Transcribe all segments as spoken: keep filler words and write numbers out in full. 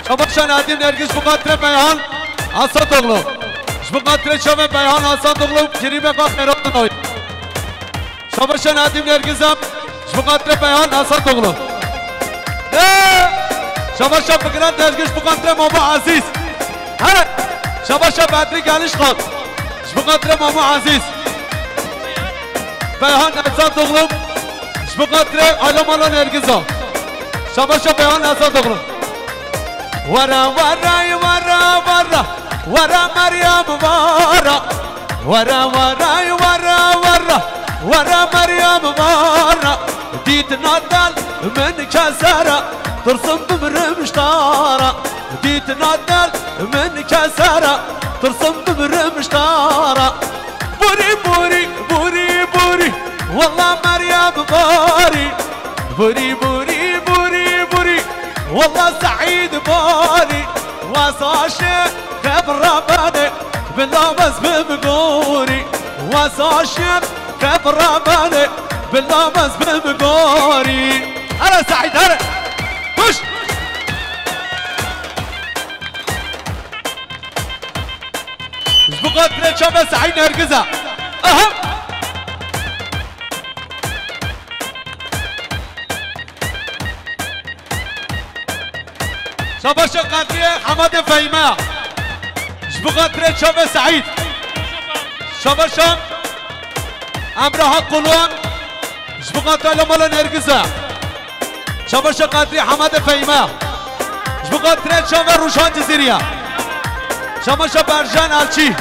Şabaşa Nedîm Nergiz ji bo xatirê Beyhan Esatoglu. Ji bo xatirê çavê Beyhan Esatoglu, kirîbeka xêratin oy. Şabaşa Nedîm Nergiz em ji bo xatirê Beyhan Esatoglu. Ne! Şabaşa Fikret Nergiz ji bo xatirê Mamo Ezîz. Here! Şabaşa Bedrî Gelişxan ji bo xatirê Mamo Ezîz. Beyhan Esatoglu ji bo xatirê Ayla Mala Nergiza. Şabaşa Beyhan Esatoglu. Were, were, were, were, were Meryem were. Were, were, were, were, were Meryem were. Dîtina del min kesere, tirsim bimirim ji te re. Dîtina del min kesere, tirsim bimirim ji te re. Borî, borî, borî, borî, wela Meryem borî. Borî, borî, borî, borî, wela Seîd borî. Wes aşiqe bi rebenê, bila wes bim gorî. Wes aşiqe bi rebenê, bila wes bim gorî. Here Seîd, here. Kuş. Ji bo xatirê çavê Seîd Nergiz e. Aha! Şabaşa Qedriyê Hemedê Fehîme. Ji bo xatirê çavê Seîd. Şabaşa Emraha Qulwan. Ji bo xatirê Mala Nergiz e. Şabaşa Qedrî Hemedê Fehîme. Ji bo xatirê çavê Rûşan Cizîrî ye. Şabaşa Berjan Elçî.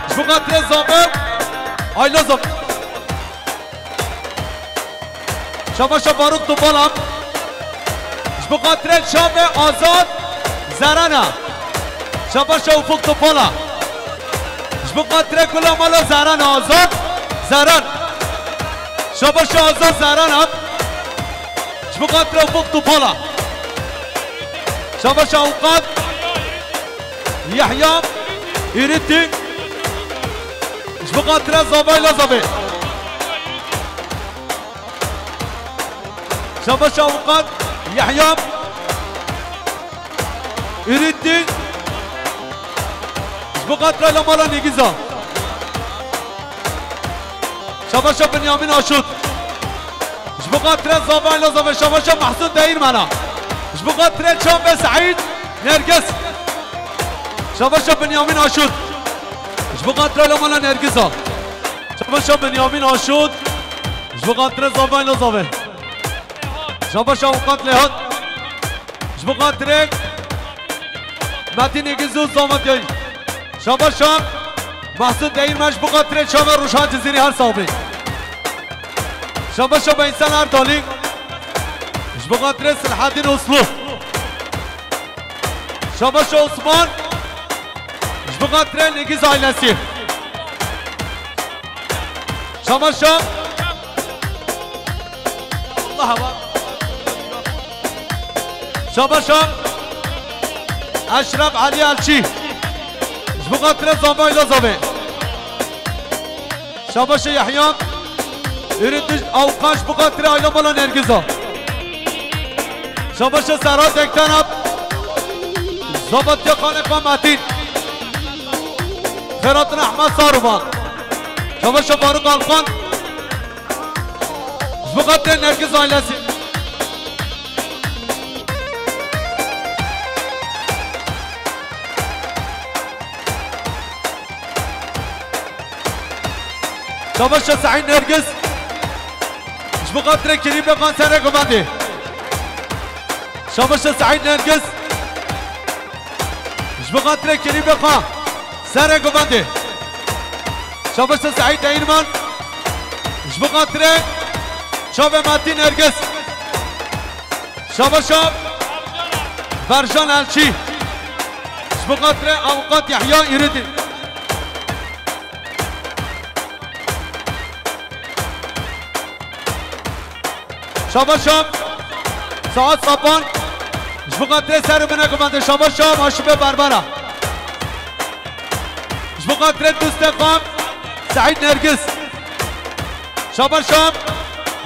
Ji bo xatirê Zave Ayla Zave. Şabaşa Faruk Topal e. Ji bo xatirê çavê Azad Zeren e. Şabaşa Ufuk Topal e. Ji bo xatirê kula mala Zeren e, Azad Zeren. Şabaşa Azad Zeren e. Ji bo xatirê Ufuk Topal e. Şabaşa Avukat Yahya Îrîtî. Ji bo xatirê Zave Ayla Zave. Şabaşa Avukat Yahya Îrîtî. Ji bo xatirê Ayla Mala Nergiza. Şabaşa Binyamîn Aşût. Ji bo xatirê Zave Ayla Zave. Şabaşa Mehsûn Değirmena. Ji bo xatirê çavê Seîd Nergiz. Şabaşa Binyamîn Aşût. Ji bo xatirê Ayla Mala Nergiza. Şabaşa Binyamîn Aşût. Ji bo xatirê Zave Ayla Zave. Şabaşa Avukat Lêhat. Ji bo xatirê Metîn Îgiz û Zamatiyayî. Şabaşa Mahsûn Değirmen ji bo xatirê çavê Rûşan Cizîrî her sax bî. Şabaşa Beysel Erdalî. Ji bo xatirê Silhedîn Uslu. Şabaşa Osman. Ji bo xatirê Nêgiz ailesî. Şabaşa. Allah Allah. Şabaşa Eşref Elî Elçî. Ji bo xatirê Zave Ayla Zave. Şabaşa Yahya Ürütüş Avkaş, ji bo xatirê Ayla Mala Nergiza. Şabaşa Serhat Ektenab. Zabatya Xanê Xametîn. Xêratin Ehmed Saruman. Şabaşa Faruk Alkan. Ji bo xatirê Nergiz ailesî. Şabaşa Seîd Nergiz. Ji bo xatirê Kirîbê Xan Serê Gumendê. Şabaşa Seîd Nergiz. Ji bo xatirê Kirîbê Xan Serê Gumendê. Şabaşa Seîd Değirmen. Ji bo xatirê çavê Metîn Nergiz. Şabaşa Berjan Elçî. Ji bo xatirê Avukat Yahya Îrîdî. Şabaşa Saad Sapan. Ji bo xatirê ser û binê gumendê. Şabaşa Haşimê Berbera. Ji bo xatirê dostê xwe Seîd Nergiz. Şabaşa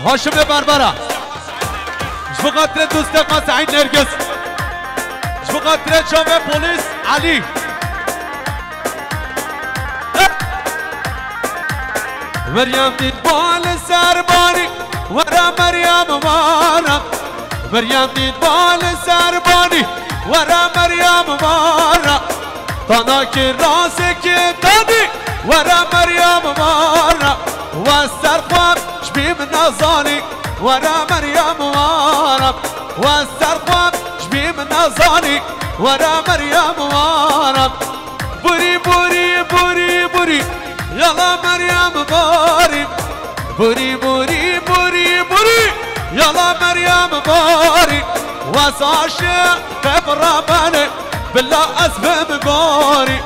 Haşimê Berbera. Ji bo xatirê dostê xwe Seîd Nergiz. Ji bo xatirê çavê polîs Elî. Meryem dît bal serbanî, were Meryem wara. Meryem dît bal serbanî, were Meryem wara. Tana ki rasekê tenî, were Meryem wara. We ser xwe ji bî min nezanî, were Meryem wara. We ser xwe ji bî min nezanî, were Meryem wara. Burî, burî, burî, burî, yala Meryem barî. Burî, burî, burî, burî, yala Meryem barî. Wes aşiqê bi rebenê, bila ez bim gorî.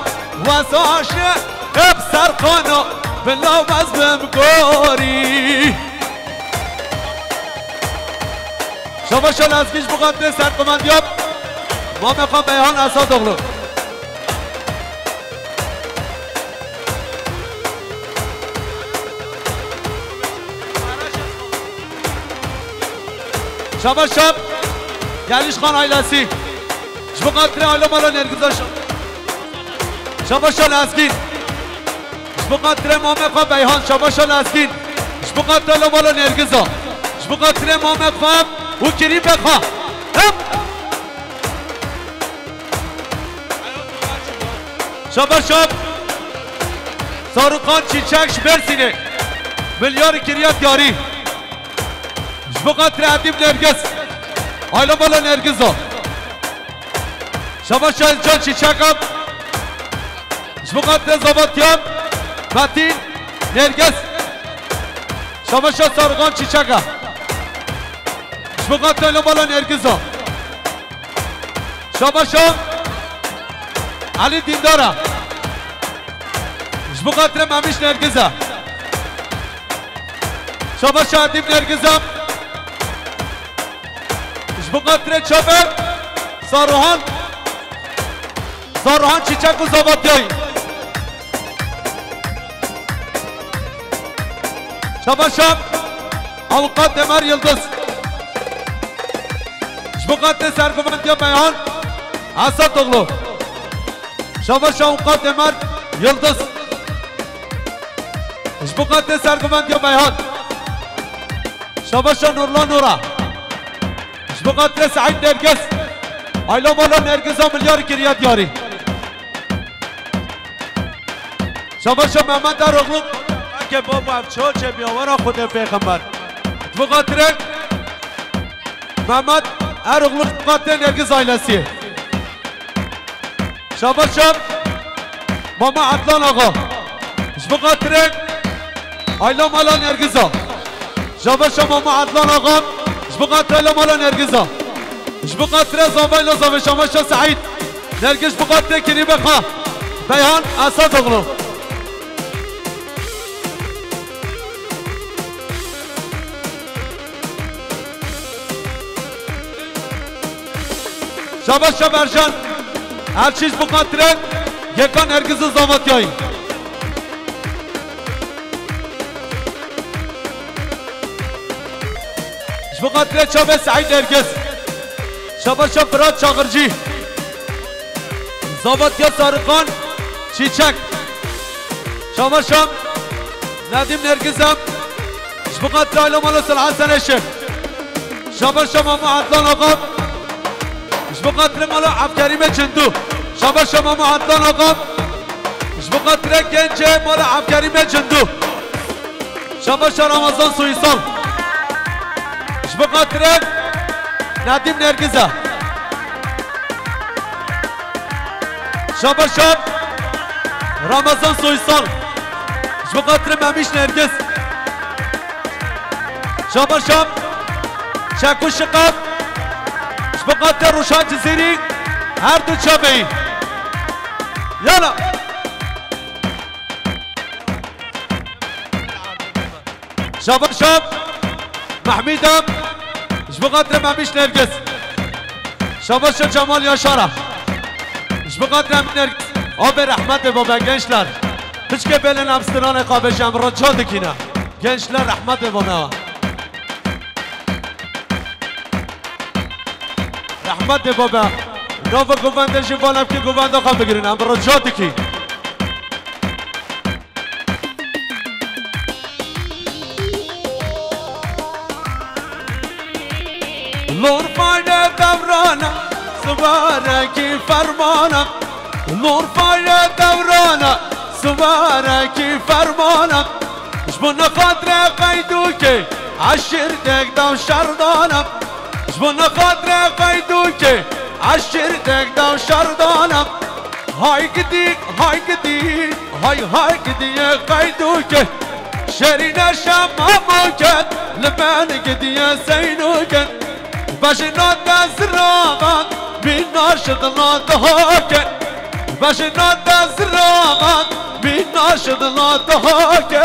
Wes aşiqê bi Serqana, bila ez bim gorî. Şabaşa Lezgî ji bo xatirê serqemendiya Mamê xwe Beyhan Esadoglu. Şabaşa Gelîş Xan ailesî. Ji bo xatirê aile mala Nergiza şa-, Şabaşa Lezgîn. Ji bo xatirê mamê xwe Beyhan, şabaşa Lezgîn. Ji bo xatirê aile mala Nergiza. Ji bo xatirê mamê xwe û kirî be xwe. Hep. Şabaşa Sarûkan Çîçek ji Mêrsînê. Milyarî kiriye diyarî. Ji bo xatirê Edîb Nergiz. Aile mala Nergiza. Şabaşa Can Çîçeka. Ji bo xatirê Zavatiyan Metîn Nergiz. Şabaşa Sargan Çîçeka. Ji bo xatirê aile mala Nergiza. Şabaşa Elî Dîndara. Ji bo xatirê Memiş Nergiza. Şabaşa Edîb Nergiza. Ji bo xatirê çavê Saruhan. Saruhan Çîçek û Zavatiyayî. Şabaşa Avukat Emer Yıldız. Ji bo xatirê serguvendiya Beyhan Esatoglu. Şabaşa Avukat Emer Yıldız. Ji bo xatirê serguvendiya Beyhan. Şabaşa Nurla Nura. Ji bo xatirê Seîd Nergiz. Aile mala Nergiza milyar kiriye diyarî. Şabaşa Mehmet Eroglu. Eke baba ev çoçe biyawara Xwedê pêxember. Ji bo xatirê Mehmet Eroglu, ji bo xatirê Nergiz ailesî. Şabaşa Mama Adnan Ağa. Ji bo xatirê aila mala Nergiza. Şabaşa Mama Adnan Ağa. Ji bo xatirê aila mala Nergiza. Ji bo xatirê zavayla zavê şabaşa Seîd. Nergiz ji bo xatirê kirî be xwe. Beyhan Esadoglu. Şabaşa Berjan. Her çî ji bo xatirê Yeka Nergiz û Zavatiyayî. Ji bo xatirê çavê Seîd Nergiz. Şabaşa Firat Çaxircî. Zavatiya Sarixan Çîçek. Şabaşa Nedîm Nergiza. Ji bo xatirê aile mala Sel Hesen Eşir. Şabaşa Mama Adnan Axa. Ji bo xatirê mala Evkerîmê Cindû. Şabaşa Mama Adnan Axa. Ji bo xatirê gencê mala Evkerîmê Cindû. Şabaşa Ramazan Soysal. Ji bo xatirê Nedîm Nergiza. Şabaşa Ramazan Soysal. Ji bo xatirê Memîş Nergiz. Şabaşa Çekû Şiqaf. Ji bo xatirê Rûşan Cizîrî. Her du çavê yî. Yala. Şabaşa Mehmîda. Ji bo xatirê Memîş Nergiz. Şabaşa Cemal Yaşara. Ji bo xatirê Memîş Nergiz. Abi rahmetê babe gençler. Piçkê bêlên em stranê xwe bêje em rica dikîne. Gençler rahmetê babe. Rahmetê babe. Nava govende jî vala em kê govenda xwe bigirin, em bi rica dikî. Lorfayê dewrana, siwarekî fermana. Lorfayê dewrana, siwarekî fermana. Ji bo nexatirê qeydûkê, eşîrtek daw şerdana. Ji bo nexatirê qeydûkê, eşîrtek daw şerdana. Hay gidî, hay gidî, hay, hay gidî qeydûkê. Şerîne şema moket, li ben gidiye seynûke. Bejna te ziravan, bîna şidna dihake. Bejna te ziravan, bîna şidna dihake.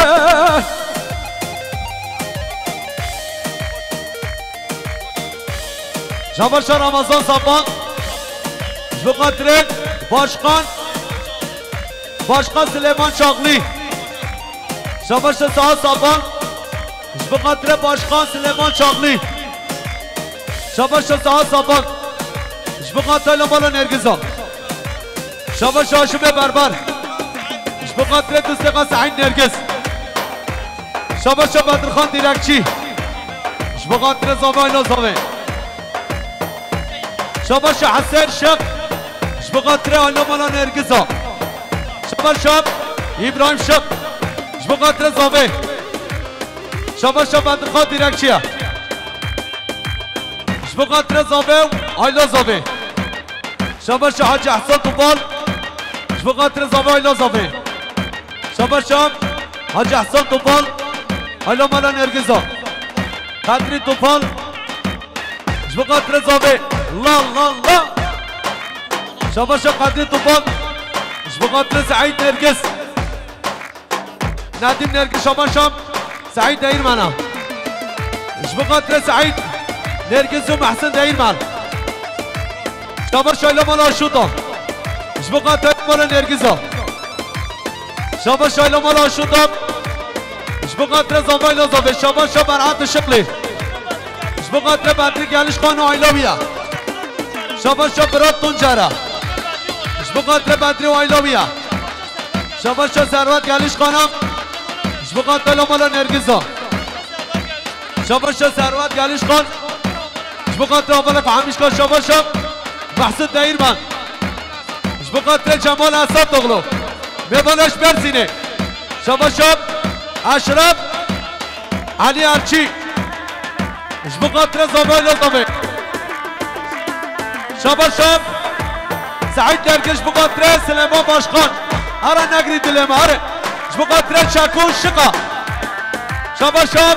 Şabaşa Ramazan Sapan, ji bo xatirê Başkan, Başkan Silêman Çaklı. Şabaşa Saha Sapan, ji bo xatirê Başkan Silêman Çaklı. Şabaşa Saha Sapan, ji bo xatirê Lomala Nergiza. Şabaşa Haşimê Berber, ji bo xatirê dustê xwe Seîd Nergiz. Şabaşa Bedirxan Dîrekçî, ji bo xatirê Zavê Ayla Zavê. Şabaşa Hesen Şık, ji bo xatirê Ayla Mala Nergiza. Şabaşa Îbrahîm Şık, ji bo xatirê Zavê. Şabaşa Bedirxan Dîrekçî ye. Ji bo xatirê Zavê û Ayla Zavê. Şabaşa Hacî Ehsan Topal, ji bo xatirê Zavê Ayla Zavê. Şabaşa Hacî Ehsan Topal, Ayla Mala Nergiza. Qedrî Topal, ji bo xatirê Zavê. La, la, la. Şabaşa Qedrî Topal, ji bo xatirê Seîd Nergiz. Nedîm Nergiz, şabaşa Seîd Değirmena. Ji bo xatirê Seîd Nergiz û Mehsin Değirmen. Şabaşa Ayla Mala Şuta. Ji bo xatirê Mala Nergiza. Şabaşa Ayla Mala Şuta. Ji bo xatirê Zavê Ayla Zavê. Şabaşa Berat Işıklı. Ji bo xatirê Bedrî Gelişxan û Ayla Wiya. Şabaşa Berat Tuncera. Ji bo xatirê Bedrî û Ayla Wiya. Şabaşa Servet Gelişxana. Ji bo xatirê Ayla Mala Nergiza. Şabaşa Servet Gelişxan. Ji bo xatirê Avalek Hamîşka. Şabaşa Mehsûd Değirmen. Ji bo xatirê Cemal Esadoglu. Mêvana ji Mersînê. Şabaşa Eşref Elî Erçî. Ji bo xatirê Zavê Ayla Zavê. Şabaşa Seîd Nergiz, ji bo xatirê Silêman Başkan. Here negirî dilê me, here. Ji bo xatirê Çeko Şika. Şabaşa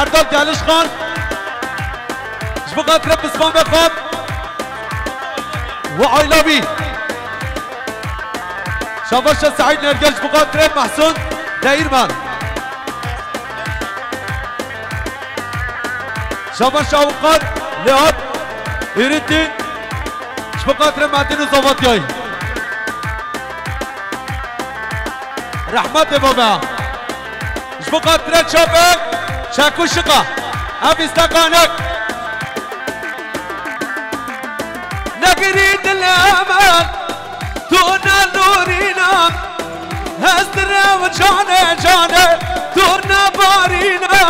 Erdal Gelişxan. Ji bo xatirê pismamê xwe. Û Ayla Wî. Şabaşa Seîd Nergiz, ji bo xatirê Mehsûn Değirmen. Şabaş avukat Nihat Ürütü, ji bo xatirê Metin û Zavatiyayî. Rehmetê babe. Ji bo xatirê çapê Çekuşika. Ev îstekanek. Negirî dilê min, tu ne nûrî ne. Hestirê û canê canê, tu ne barî ne.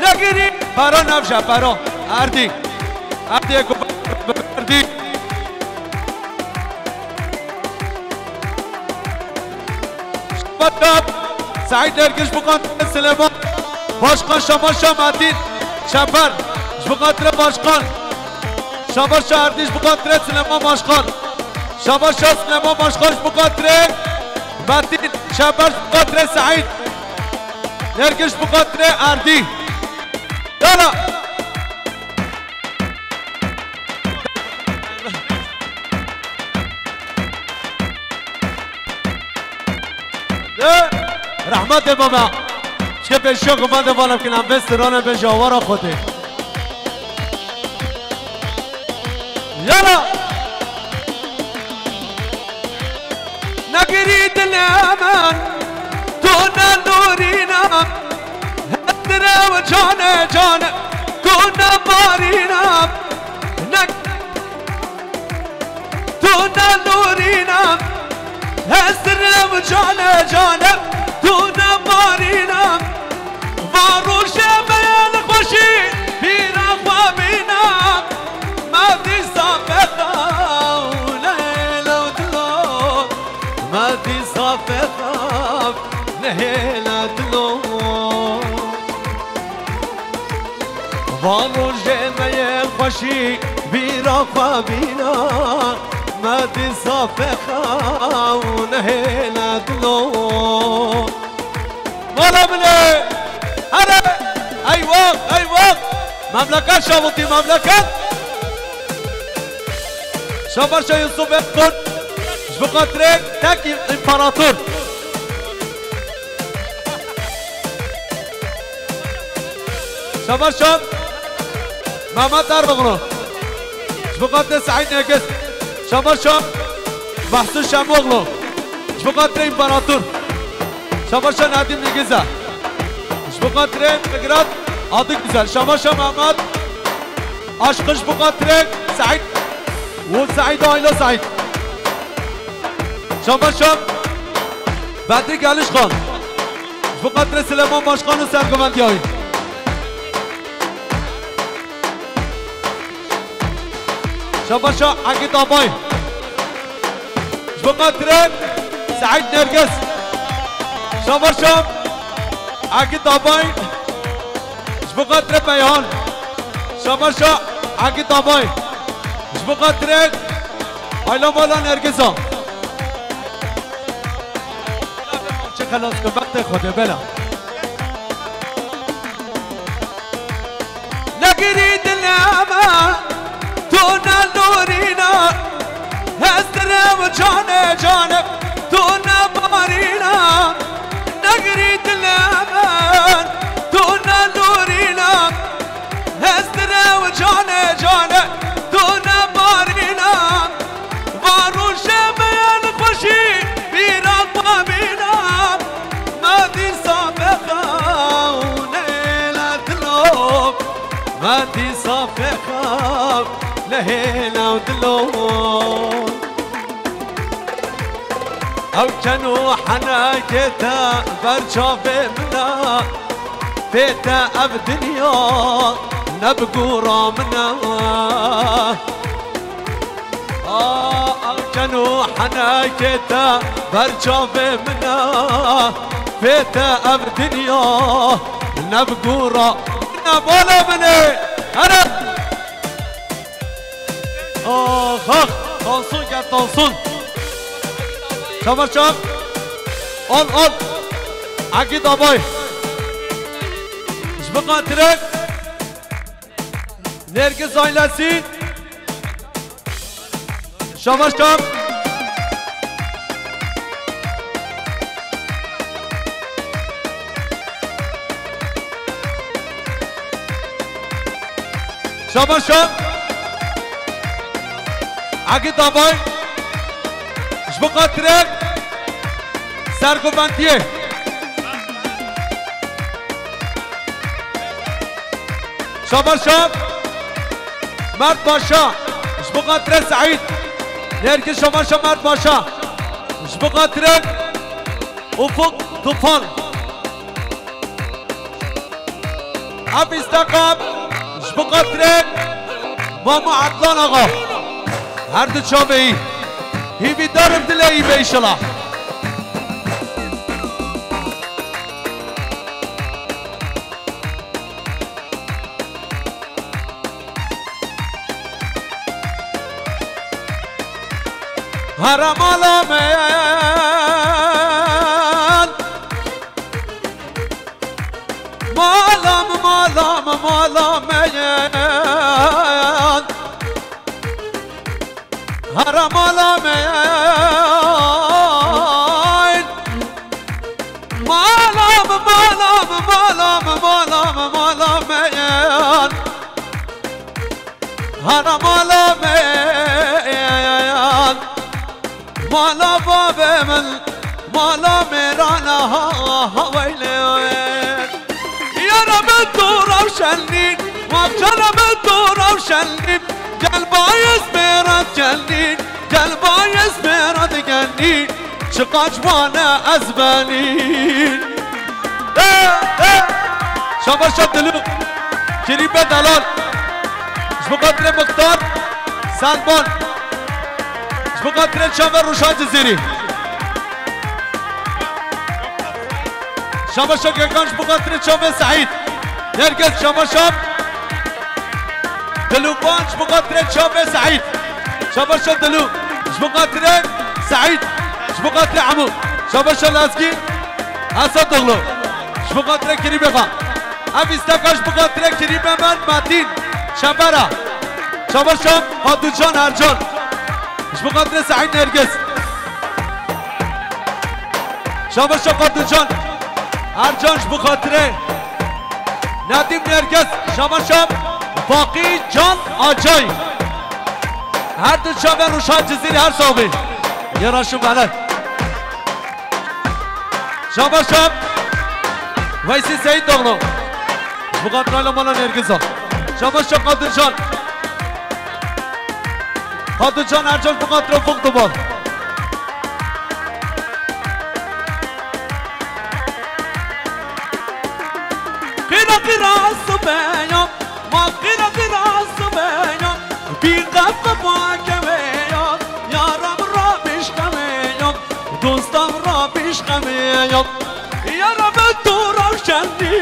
Negirî. Pera navşe, pera. Erdî. Erdî ku erdî. Şabat Seîd Nergiz, ji bo xatirê Silêman Başkan. Şabat Şametin Çeper, ji bo xatirê Başkan. Şabat Şaerdî, ji bo xatirê Silêman Başkan. Şabat Şah Silêman Başkan, ji bo xatirê Metin Çeper, ji bo xatirê Seîd Nergiz, ji bo xatirê Erdî. Yala. De, rehmetê baba. Çi pêşiya ku van de vala kilam be, sirane be ji awara Xwedê. Yala. Negirî dilê min, tu ne nûrî ne. Hestirê û canê canê, tu ne barî ne. Ne. Cane, cane, tu ne barîne. Va rojê me yên xweşî bîra xwe bîne. Me dîsa bexew nehêle dilo. Me dîsa bexew nehêle dilo. Va rojê me yên xweşî bîra xwe bîne. Me dîsa bexew nehêle dilo. Mala min e! Here! Eyvah! Eyvah! Memleket şavitî, memleket! Şabaşa Yusuf Erkurt, ji bo xatirê tek împarator. Şabaşa Mehmet Erdoğlu. Ji bo xatirê Seîd Nêrgiz. Şabaşa Mahsun Şemoglu. Ji bo xatirê împarator. Şabaşa Nedim Nêrgiza. Ji bo xatirê Migrat Adigüzel. Şabaşa Mehmet Aşkın, ji bo xatirê Seîd û Seîd Ayla Seîd. Şabaşa Bedri Gelişxan. Ji bo xatirê Silêman Başkan û sergovendiyayî. Şabaşa Egîd Abay. Ji bo xatirê Seîd Nêrgiz. Şabaşa Egîd Abay. Ji bo xatirê Beyhan. Şabaşa Egîd Abay. Ji bo xatirê Ayla Mala Nêrgiza. Çi xelas ku bextê Xwedê bela. Negirî dilê me, tu ne lûrîne, hestirê û canê canê, tu ne barîne. Negirî dilê me, tu ne lûrîne, hestirê û canê canê, tu ne barîne. Va rojê me yên xweşî bîra xwe bîne. Me dîsa bexew nehêle dilo. Me dîsa bexew nehêle dilo. Ew ken û henekê te ber çavê min e. Pê te ev dinya ne bi gora min e. A, ew ken û henekê te ber çavê min e. Pê te ev dinya ne bi gora min e. Bala min e. Here. Ax, ax. Tansun gel, Tansun. Çavar çav. Al, al. Egîd Abay. Ji bo xatirê Nêrgiz ailesî. Şabaş çav. Şabaş çav. Egîd Abay. Ji bo xatirê sergovendiyê. Şabaş çav. Mert Paşa. Ji bo xatirê Seîd. Nêrgiz, şabaş çav Mert Paşa. Ji bo xatirê Ufuk Tufan. Ev îsteqam ji bo xatirê Mama Adnan Axa. Her du çavê yî. Hîvîdar im dilê yî be înşela. Here mala me. Mala me, mala me, mala me. Here mala me. Mala me, mala me, mala me, mala me, mala me. Here mala me. Mala bavê min, mala mêrana ha, ha, weylê wê. Yara min tu rewşenî, wek cara min tu rewşenî. Gel bayez mêrat gelî, gel bayez mêrat gelî. Çiqaç wane ez benî. He, he. Şabaşa Dilû. Kirîbe Delal. Ji bo xatirê Mixtar Selman. Ji bo xatirê çavê Rûşa Cizîrî. Şabaşa Gekan ji bo xatirê çavê Seîd. Nergis, şabaşa. Dilû Ban ji bo xatirê çavê Seîd. Şabaşa Dilû ji bo xatirê Seîd. Ji bo xatirê Emo. Şabaşa Lezgî Esadoglu. Ji bo xatirê Kirîbê xwe. Ev îsteka ji bo xatirê Kirîbê me Metîn Çebera. Şabaşa Xatûcan Ercan. Ji bo xatirê Seîd Nergis. Şabaşa Xatûcan Ercan ji bo xatirê Nedîm Nergis, şabaşa Baqî Can Acay. Her du çavên Rûşa Cizîrî her sabî. Yê raşin bele. Şabaşa Veysî Seyîdoglu. Ji bo xatirê mala Nergiza. Şabaşa Xatûcan. Xatûcan Ercan ji bo xatirê Ufuk Duman. Qîra qîra sibeya, ma qîra qîra sibeya, bî qef qefa keweya, yara min rabîş qeweya, dosta min rabîş qeweya. Yara min tu rewşenî,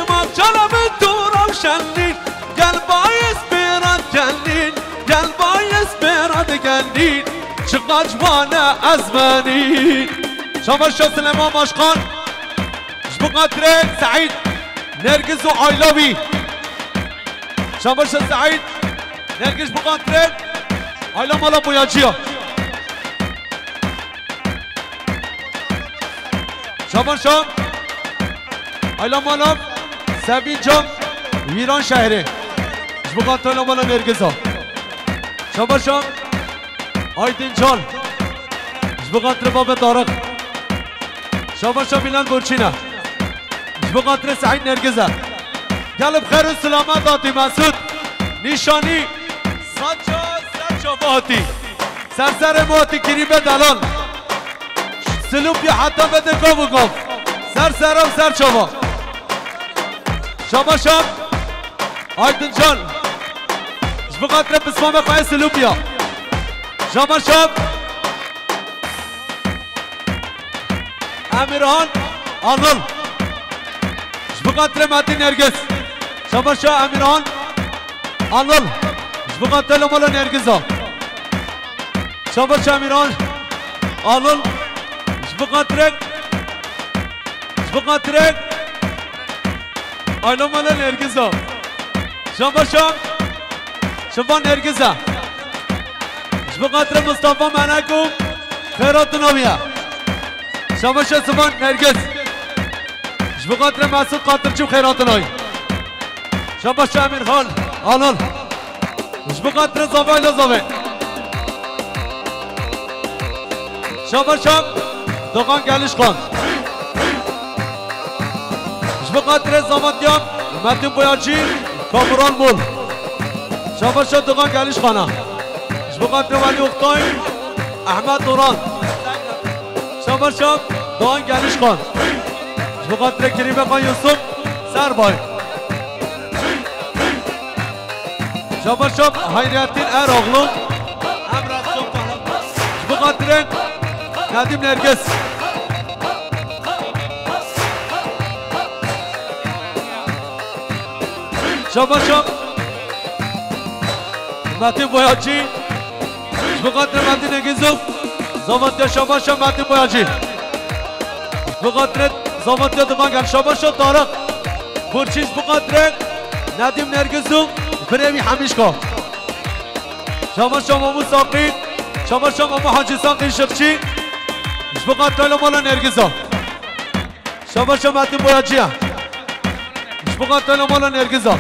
ma çala min tu rewşenî, gel bayis bêra gelî, gel bayis bêra digelî, çiqaç wane ez benî. Şabaşa Silêman Başkan. Ji bo xatirê Seîd Nergiz û aila wî. Şabaşa Seîd Nergiz ji bo xatirê aila mala Boyaciya. Şabaşa aila mala Sevinca Wîran şehrê. Ji bo xatirê aila mala Nergiza. Şabaşa Aydin Can. Ji bo xatirê babê Tarık. Şabaşa Bîlal Burçîn e. Ji bo xatirê Seîd Nergiz e. Gel bi xêr û silamet hatî Mesûd. Nîşanî Saça Serçava hatî. Ser serê me hatî Kirîbe Delal. Silûpya heta vede gov û gov. Ser sera û ser çava. Şabaşa Aydin Can. Ji bo xatirê pismamê xwe yê Silûpya. Şabaşa Emirhan Anıl. Ji bo xatirê Metin Nergiz. Şabaşa Emirhan Anıl. Ji bo xatirê mala Nergiza. Şabaşa Emirhan Anıl. Ji bo xatirê, ji bo xatirê aila mala Nergiza. Şabaşa Şivan Nergiza. Ji bo xatirê Mustafa Menek û xêratina wî ye. Şabaşa Sivan Nergiz. Ji bo xatirê Mesûd Qatirçî û xêratina wî. Şabaşa Emîrxan Anıl. Ji bo xatirê Zavayla Zavê. Şabaşa Dogan Gelişxan. Ji bo xatirê Zavatya Metin Boyacî, Kamuran Mol. Şabaşa Dogan Gelişxana. Ji bo xatirê Welî Oktay, Ehmed Duran. Şabaşa Doğan Gelişkan. Ji bo xatirê Kirîbexan Yusuf Serbay. Şabaşa Hayrettin Eroğlu. Ji bo xatirê Nedim Nergis. Şabaşa Metin Boyacı. Ji bo xatirê Metin Egizov. Zavatya şabaşa Metin Boyacı. Ji bo xatirê Zavatya Duman gel şabaşa Tarık. Burçî ji bo xatirê Nedim Nergizov. Birêvî Hemişka. Şabaşa Mamu Saqî. Şabaşa Mamu Hacı Saqî Şıkçı. Ji bo xatirê mala Nergiza. Şabaşa Metin Boyacıya. Ji bo xatirê mala Nergiza.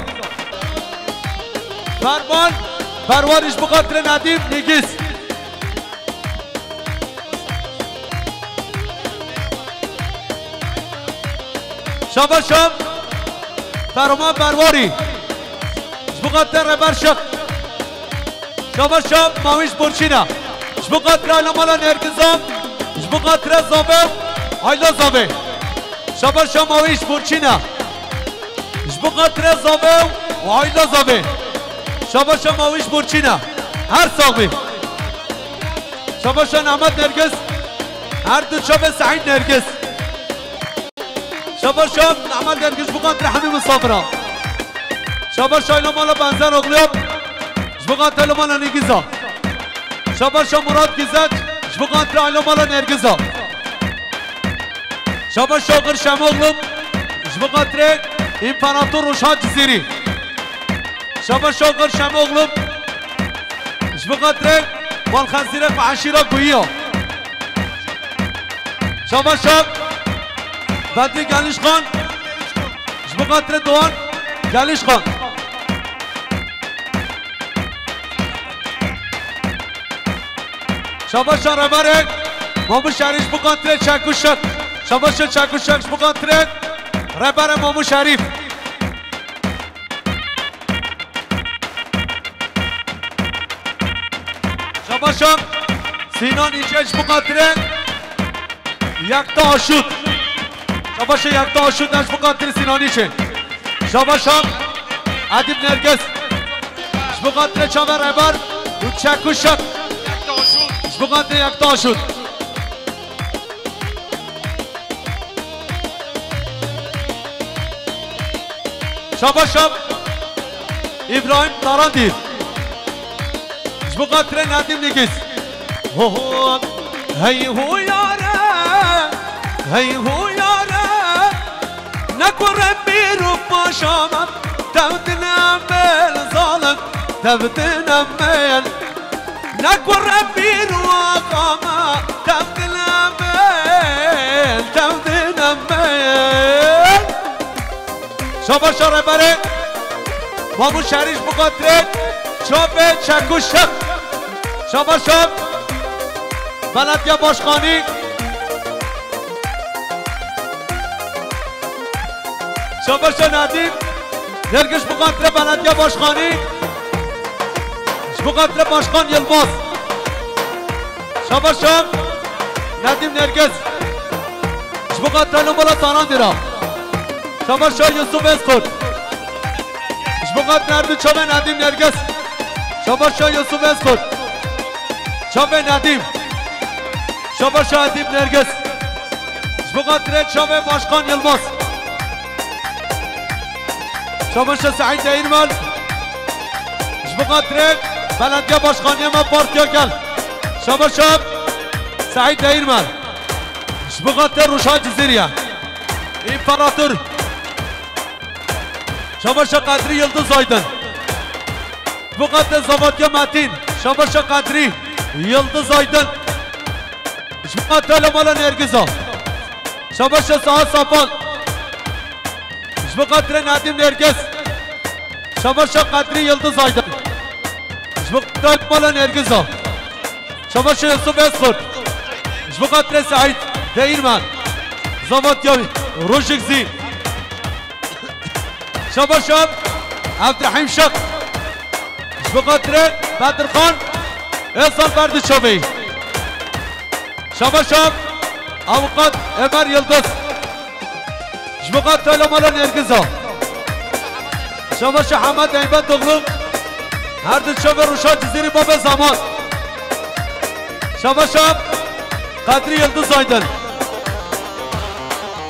Ferman Berwarî ji bo xatirê Nedim Nîgiz. Şabaşa Ferman Berwarî. Ji bo xatirê Rêber Şık. Şabaşa Mawîş Burçîna. Ji bo xatirê aila mala Nergiza. Ji bo xatirê Zavê û aîla Zavê. Şabaşa Mawîş Burçîna. Ji bo xatirê Zavê û aîla Zavê. Şabaşa Mawîş Burçîna. Her sax bî. Şabaşa Nehmet Nergiz. Her du çavê Seîd Nergiz. Şabaşa Nehmet Nergiz ji bo xatirê hemî misafira. Şabaşa aîla mala Benzer Ogluyab. Ji bo xatirê aîla mala Nîgiza. Şabaşa Murat Gizeç, ji bo xatirê aîla mala Nergiza. Şabaşa Oxir Şemoglu, ji bo xatirê Împarator Ruşa Cizîrî. Şabaşa Oxir Şemoglu, ji bo xatirê Balxezîrê xwe eşîra Guyiya. Şabaşa Bedrî Gelişxan, ji bo xatirê Doğan Gelişxan. Şabaşa Reberê Mamû Şerîf ji bo xatirê Çekuşek. Şabaşa Çekuşek ji bo xatirê Reberê Mamû Şerîf. Şabaşa Sînan Îçe ji bo xatirê Yekta Aşût. Şabaşa Yekta Aşût ji bo xatirê Sînan Îçe. Şabaşa Edîb Nergiz. Ji bo xatirê çavê Reber û Çekuşek. Ji bo xatirê Yekta Aşût. Şabaşa Îbrahîm Tarandî. Ji bo xatirê Nedîm Nîgiz. Ho ho, hey ho yare, hey ho yare. Ne ku Rebî û paşa me, tevdine me zalim, tevdine me. Ne ku Rebî û axa me, tevdine me, tevdine me. Şabaşa Reberê Mamû Şerîf ji bo xatirê çavê Çekuşek. Şabaşa Belediye Başkanı. Şabaşa Nedîm Nergiz ji bo xatirê Belediye Başkanı. Ji bo xatirê Başkan Yilmaz. Şabaşa Nedîm Nergiz. Ji bo xatirê Lombola Tarandî ra. Şabaşa Yusuf Eskurt. Ji bo xatirê her du çavê Nedîm Nergiz. Şabaşa Yusuf Eskurt. Çavê Nedîm. Şabaşa Edîb Nergiz. Ji bo xatirê çavê Başkan Yilmaz. Şabaşa Seîd Değirmen. Ji bo xatirê Belediye Başkaniyê me Partiya Gel. Şabaşa Seîd Değirmen. Ji bo xatirê Ruşa Cizîriye. Împarator. Şabaşa Qedrî Yildiz Aydin. Ji bo xatirê Zavatiya Metîn. Şabaşa Qedrî Yildiz Aydin. Ji bo xatirê Lomala Nergiza. Şabaşa Saha Sapan. Ji bo xatirê Nedîm Nergiz. Şabaşa Qedrî Yildiz Aydin. Ji bo xatirê Lomala Nergiza. Şabaşa Yusuf Eskurt. Ji bo xatirê Seîd Değirmen. Zavatiya Rojik Zî. Şabaşa Evdirehîm Şek. Ji bo xatirê Bedirxan Êsal Berdiçavî. Şabaşa Avukat Ömer Yildiz. Ji bo xatirê Lomala Nergiza. Şabaşa Hemed Eybetoglu. Her du çavê Ruşa Cizîrî Babê Zaman. Şabaşa Qedrî Yildiz Aydin.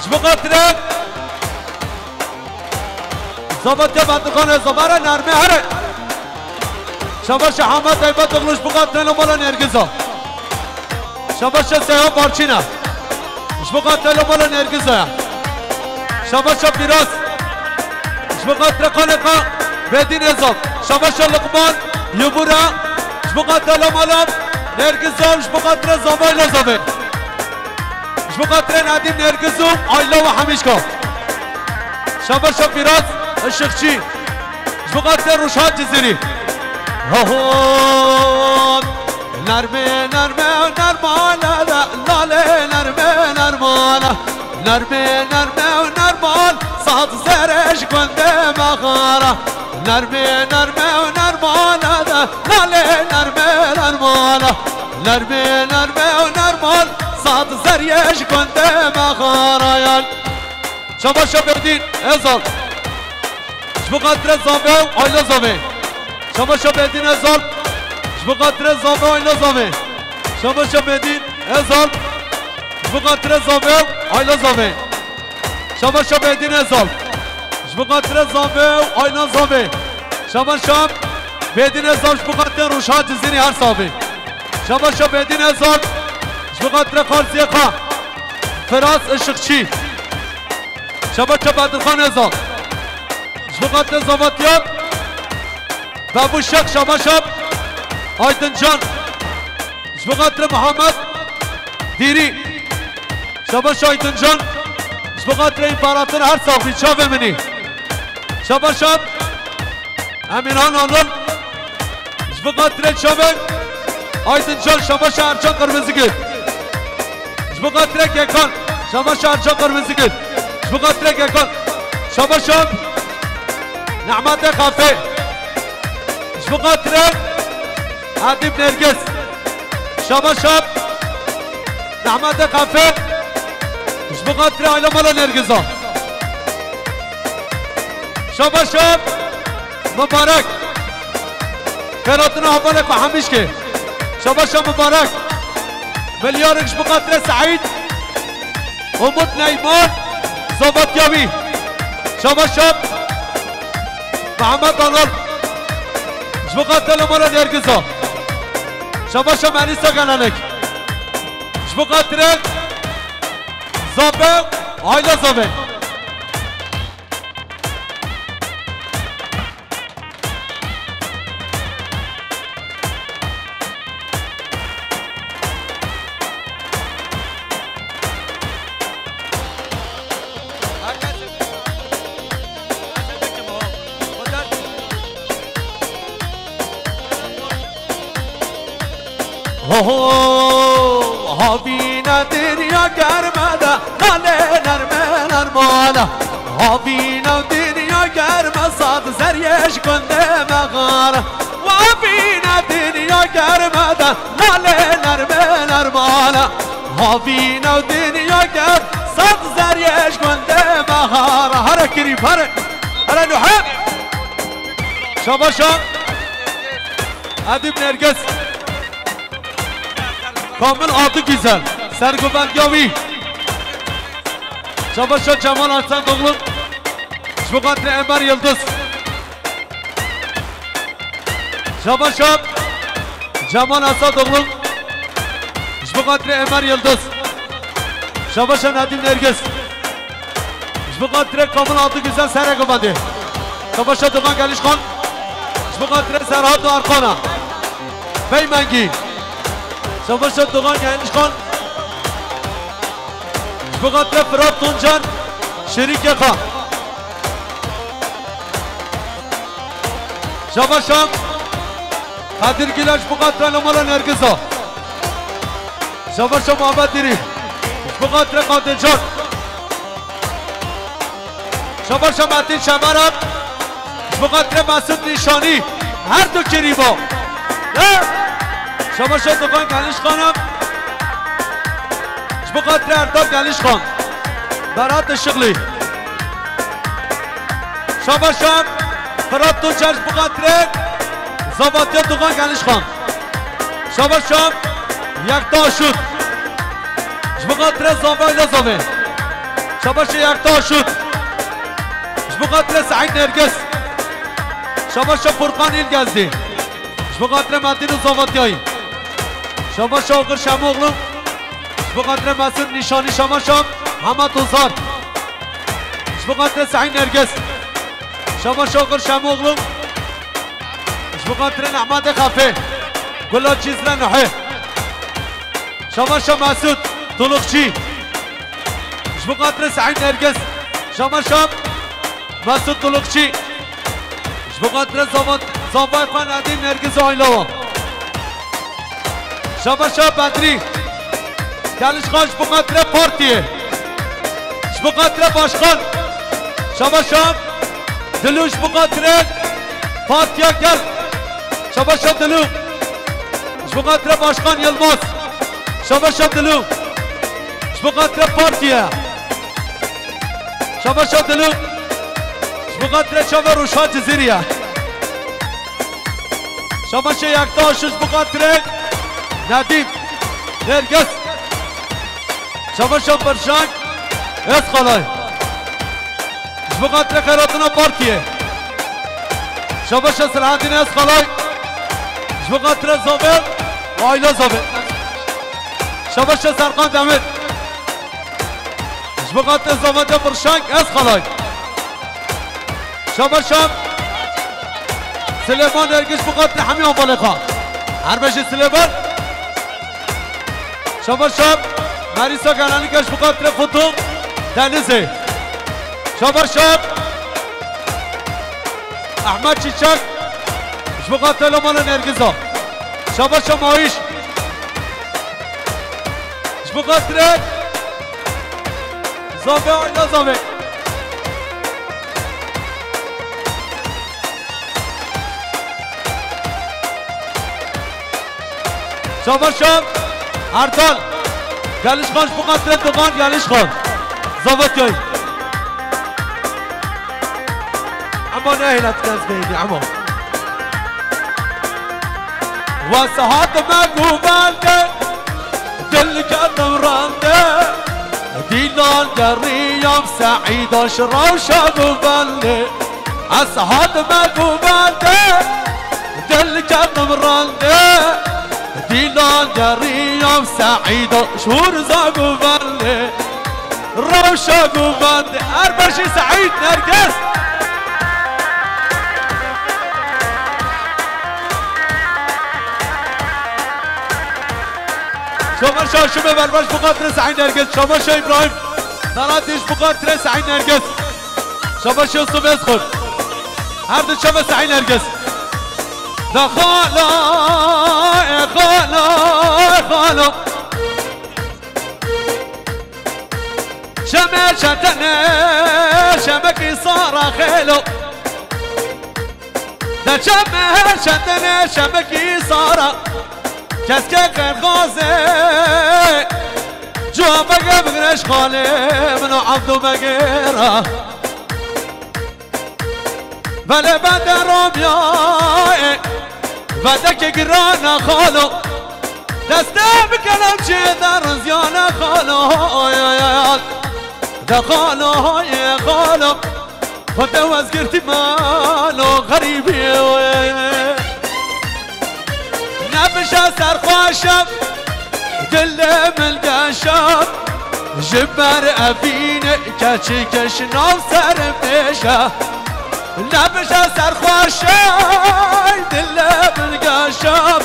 Ji bo xatirê Zavatiya Bedirxanê Zabara Nermê here. Şabaşa Hemed Eybetoglu ji bo xatirê Lomala Nergiza. Şabaşa Seyhan Barçîna. Ji bo xatirê Lomala Nergiza ya. Şabaşa Firas. Ji bo xatirê Xaneka Bedîn Êzal. Şabaşa Luqman Yubura. Ji bo xatirê Lomala Nergiza, ji bo xatirê Zavayla Zavê. Ji bo xatirê Nedîm Nergiz û aîla we hemîşka. Şabaşa Firas Işıkçı. Ji bo xatirê Ruşa Cizîrî. Ho ho. Nermê nermê nermale de, lale nermê nermale. Nermê nermê nermal, saz zere ji gundê me xara. Nermê nermê nermale de, lale nermê nermale. Nermê nermê nermal, saz Ye ji gundê me xarayan. Şabaşa Bedîn Ezal. Ji bo xatirê Zavê û aîla Zavê. Şabaşa Bedîn Ezal. Ji bo xatirê Zavê û aîla Zavê. Şabaşa Bedîn Ezal. Ji bo xatirê Zavê û aîla Zavê. Şabaşa Bedîn Ezal. Ji bo xatirê Zavê û aîla Zavê. Şabaşa Bedîn Ezal ji bo xatirê Rûşa Cizîrî her sax bî. Şabaşa Bedîn Ezal. Ji bo xatirê Qarziyê xwe. Firas Işıkçı. Şabaşa Bedirxan Ezal. Ji bo xatirê Zavatiyan. Bebû Şex, şabaşa Aydıncan. Ji bo xatirê Muhammed Dîrî. Şabaşa Aydıncan. Ji bo xatirê împarator her sax bî çavê minî. Şabaşa Emirhan Anıl. Ji bo xatirê çavên Aydıncan, şabaşa Ercan Qırmızıgül. Ji bo xatirê Gekan, şabaşa Ercan Qırmızıgül. Ji bo xatirê Gekan, şabaşa Nehmetê Xafê. Ji bo xatirê Edîb Nergis, şabaşa Nehmetê Xafê. Ji bo xatirê aîla mala Nergiza. Şabaşa Mubarek. Xêratina hevalê xwe Hemîşkê. Şabaşa Mubarek. Milyarek ji bo xatirê Seîd. Umut Neyman. Zavatiya wî. Şabaşa Mehmet Anıl. Ji bo xatirê mala Nergiza. Şabaşa Melîsa Gelenek. Ji bo xatirê Zavê, aîla Zavê. Ho ho, havîna dinya germe de, nalê nerme nermala. Havîna dinya germe, saz zeryeş gundê me xara. Havîna dinya germe de, nalê nerme nermala. Havîna dinya ger, saz zeryeş gundê me xara. Here kirî, here. Here Nuhe. Şabaşa. Edîb Nergis. Kamil Adı Güzel. Sergovendiya wî. Şabaşa Cemal Arslan Doğlu. Ji bo xatirê Enver Yıldız. Şabaşa Cemal Arslan Doğlu. Ji bo xatirê Enver Yıldız. Şabaşa Nedim Nergis. Ji bo xatirê Kamil Adı Güzel Serek Efendi. Şabaşa Doğan Gelişkan. Ji bo xatirê Serhat û Erkana. Beymengî. Şabaşa Doğan Gelişkan. Ji bo xatirê Firat Tuncer. Şerîkê xwe. Şabaşa Kadir Güler ji bo xatirê Lamala Nergiza. Şabaşa Muhammed Diri. Ji bo xatirê Qadircan. Şabaşa Metin Şemeran. Ji bo xatirê Mesut Nîşanî. Her du kirîba. Ne? Şabaşa Dogan Gelişxanım. Ji bo xatirê Erdal Gelişxan. Berat Işıklı. Şabaşa Fırat Tuncer ji bo xatirê Zavatiya Dogan Gelişxan. Şabaşa Yekta Aşut. Ji bo xatirê Zavayla Zavê. Şabaşa Yekta Aşut. Ji bo xatirê Seîd Nergis. Şabaşa Furkan İlgezdî. Ji bo xatirê Metin û Zavatiyayî. Şabaşa Ogir Şemoğlu. Ji bo xatirê Mesut Nîşanî, şabaşa Hemed Ozar. Ji bo xatirê Seîd Nergis. Şabaşa Ogir Şemoğlu. Ji bo xatirê Nehmedê Xefê. Gula Cizre Nuhê. Şabaşa Mesut Tulukçî. Ji bo xatirê Seîd Nergis. Şabaşa Mesut Tulukçî. Ji bo xatirê zava-, zavay xwe Nedîm Nergiz û aîlawa. Şabaşa Bedrî. Gelişxan ji bo xatirê partiyê. Ji bo xatirê başkan. Şabaşa Dilû ji bo xatirê partiya gel. Şabaşa Dilû. Ji bo xatirê başkan Yilmaz. Şabaşa Dilû. Ji Ji bo xatirê partiye. Şabaşa Dilû. Ji bo xatirê çava Rûşa Cizîrî ye. Şabaşa Yektaş ji bo xatirê Nedîm. Nergis. Şabaşa Birşang. Ezxalay. Ji bo xatirê xeyratina partiyê. Şabaşa Selahaddin Ezxalay. Ji bo xatirê Zobê. Aîla Zobê. Şabaşa Serkan Demir. Ji bo xatirê Zobê de Birşang Ezxalay. Şabaşa Silêman Nergis ji bo xatirê hemî Avalêxa. Her bejê Silêman. Şabaşa Merîsa Gelanîka ji bo xatirê Futum Denizê. Şabaşa Ehmed Çîçek ji bo xatirê Lomana Nergiza. Şabaşa Mayîş ji bo xatirê Zobê, Aîla Zobê. Şabaşa Erdal. Gelişxan ji bo xatirê Divan Gelişxan. Zavatiyayî. Ema nehêle dikin ez bêhînî, ema. Wes hatime govende, dil ketim rende. Dînan geriyam Seîda ji rewşa govende. Ez hatime govende, dil ketim rende. Dînan geriyam Seîda ji hûrza govende. Rewşa govende. Her bejê Seîd Nergis. Şabaşa Şimê Berber ji bo xatirê Seîd Nergis. Şabaşa Îbrahîm Dalatî ji bo xatirê Seîd Nergis. Şabaşa Yusuf Ezxur. Her du çava Seîd Nergis. Da xalo, e xalo, e xalo. Şeme çetene, şemekî sara xêlo. De çeme çetene, şemekî sara. Keske qerxaze. Cuwa bege bigreş xalê, min û Abdû bege ra. Velê bende romya, e, vedeke girana xalo. Deste bi kelemçê de riziyane xalo, oy, oy, oy, oy. De xalo, oy, xalo. Xwete wezgirtî mano xerîbî, oy. Nebije serxweşem, dilê min geşem, ji ber evînê keçike şinav serim bêje. Nebije serxweşem, dilê min geşem,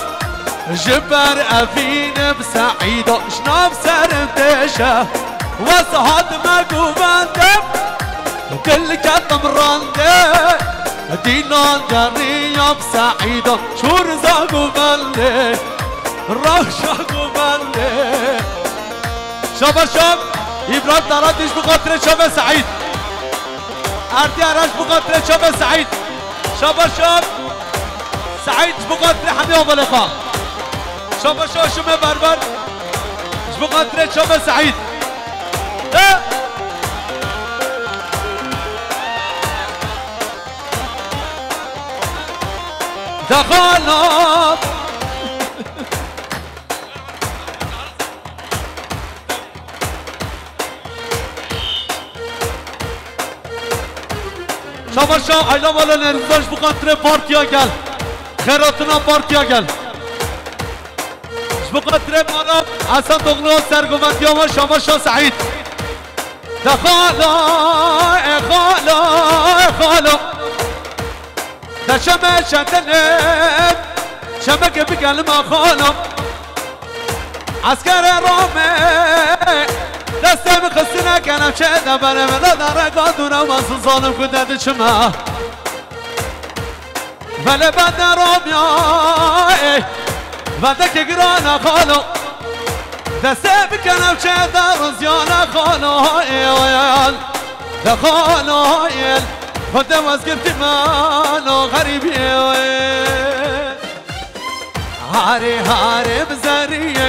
ji ber evînê bi Seîda şinav serim bêje. Wes hatime govende, dil ketim rende, dînan geriyam Seîda, şûrza govende, rewşa govende. Şabaşa Îbrahîm Dalatî ji bo xatirê çavê Seîd. Erdî Aras ji bo xatirê çavê Seîd. Şabaşa Seîd ji bo xatirê hemî Avalêxa. Şabaşa Şimê Berber ji bo xatirê çavê Seîd. De. De xalo. Şabaşa Ayla Mala Nergizan ji bo xatirê partiya gel. Xêratina partiya gel. Ji bo xatirê Maram Esendoglu sergovendiya me Şabaşa Seîd. De xalo, e xalo, e xalo. De çeme çetene, çemeke bikelime xalo. Eskerê Romê, destê min xistine kelepçe de berê min de rega dûre wezin zalim ku de diçime. Velê bende Romya, ey, vedeke girane xalo. Destê bi kelepçe de riziyane xalo, ey, ey, ey. De xalo, ey, xwede wezgirtî mano xerîbî, ey. Harê harê bi zeriyê,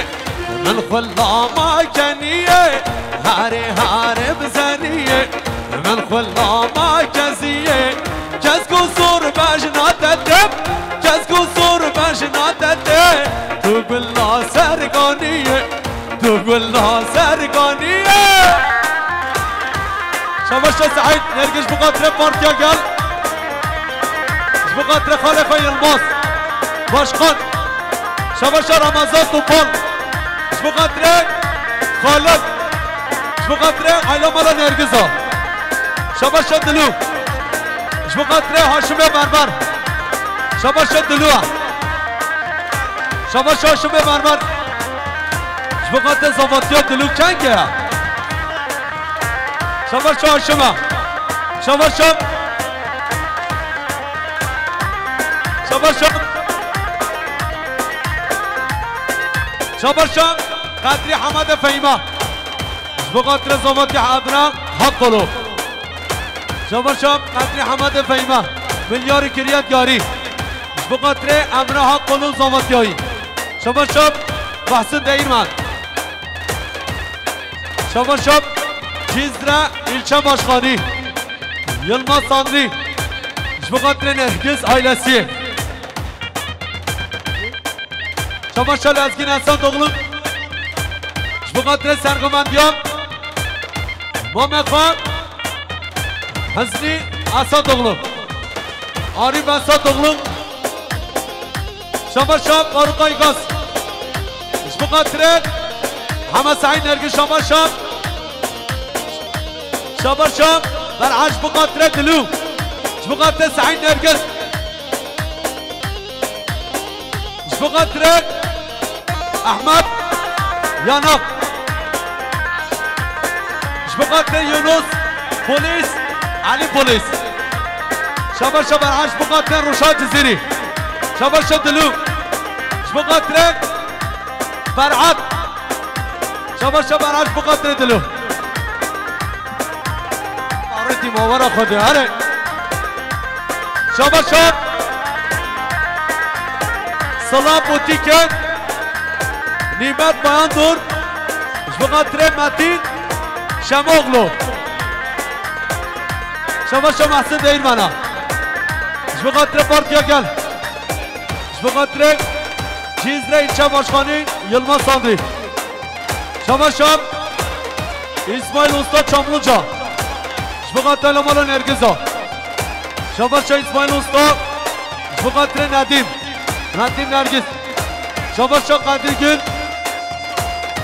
min xwe lama keniyê. Harê harê bi zeriyê, min xwe lama keziyê. Kes ku zor bejna te tê, kes ku zor bejna te tê. Tu bila serganiyê, tu bila serganiyê. Şabaş Seîd Nergiz, ji bo xatirê partiya gel. Ji bo xatirê Xalife Yilmaz. Başkan. Şabaş Ramazan Topal. Ji bo xatirê Xalid. Ji bo xatirê Ayla Mala Nergiza. Şabaş Dilû. Ji bo xatirê Haşimê Berber. Şabaş Dilû. Şabaş Haşimê Berber. Ji bo xatirê zavatiya Dilû kenge ya. Şabaş Haşim e. Şabaş Şam. Şabaş Şam. Şabaş Şam. Qedrî Hemade Feyma. Ji bo xatirê zavatiya Emra Hakolo. Şabaş Şam. Qedrî Hemade Feyma. Milyarî kiriye diyarî. Ji bo xatirê Emra Hakolo zavatiyayî. Şabaş Şam. Mahsun Değirmen. Şabaş Şam, Cizre ilçe başkanı Yılmaz Sanrî. Ji bo xatirê Nergiz ailesi. Şabaş Şam Lezgîn Esadoglu. Ji bo xatirê sergomendiyan Mame Xan Hüsnî Esadoglu. Arif Esadoglu. Şabaş Şam Faruk Aygaz. Ji bo xatirê Hema Seîd Nergiz, şabaş Şam. Şabaş Şam, Berha ji bo xatirê Dilû. Ji bo xatirê Seîd Nergiz. Ji bo xatirê Ehmed Yanak. Ji bo xatirê Yunus Polîs, Elî Polîs. Şabaş Şam Berha ji bo xatirê Ruşa Cizîrî. Şabaş Dilû. Ji bo xatirê Ferhat. Şabaş Şam Berha ji bo xatirê Dilû. Arê dîma wera Xwedê, erê. Şabaş Şam. Silav Botîke. Nîmet Bayandur. Ji bo xatirê Metîn Şemoglu. Şabaş Şam Mehsûn Değirmena. Ji bo xatirê Partiya Gel. Ji bo xatirê Cizre ilçe başkanı Yılmaz Sanrî. Şabaş Şam İsmail Usta Çamlıca. Ji bo xatirê Mala Nergiza. Şabaş Şam İsmail Usta. Ji bo xatirê Nedim. Nedim Nergiz. Şabaş Şam Kadir Gül.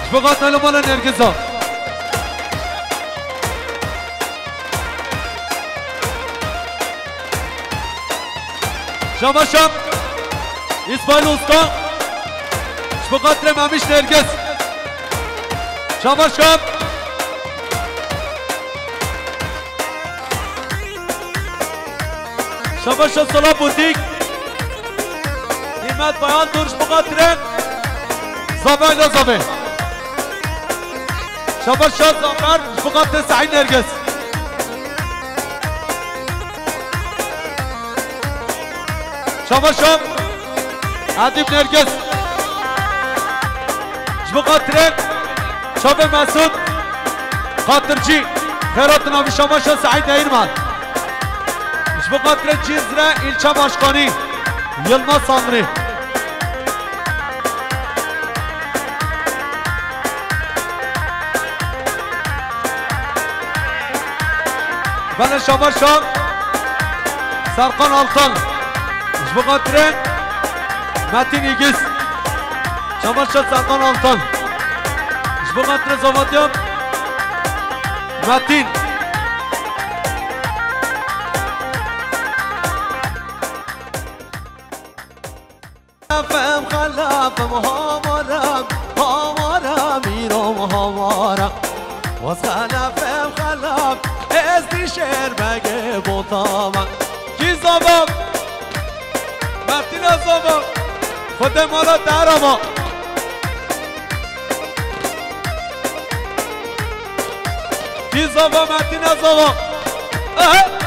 Ji bo xatirê Mala Nergiza. Şabaş Şam İsmail Usta. Ji bo xatirê Memiş Nergiz. Şabaş Şam. Şabaş Şam Silav Botîk. Nîmet Bayandur ji bo xatirê Zavê Ayla Zavê. Şabaş Şam Zafer ji bo xatirê Seîd Nergiz. Şabaş Şam Edîb Nergiz. Ji bo xatirê Çavê Mesûd Xatircî, xêratina wî. Şabaş Şam Seîd Değirmen. Ji bo xatirê Cizre ilçe başkanı Yılmaz Sanrî. Belê Şabaş Şam Serkan Altan. Ji bo xatirê Metin Îgiz. Şabaş Şam Serkan Altan. Ji bo xatirê zavatiya Metin. Xelefim, xelefim, hamaram, hamaram, îro hamaram. Waz xelefim, xelef, ez dî şêr begê botavan. Kî zava? Mertîna zava. Xwedê mala te erama. Kî zava, Mertîna zava. Ehe.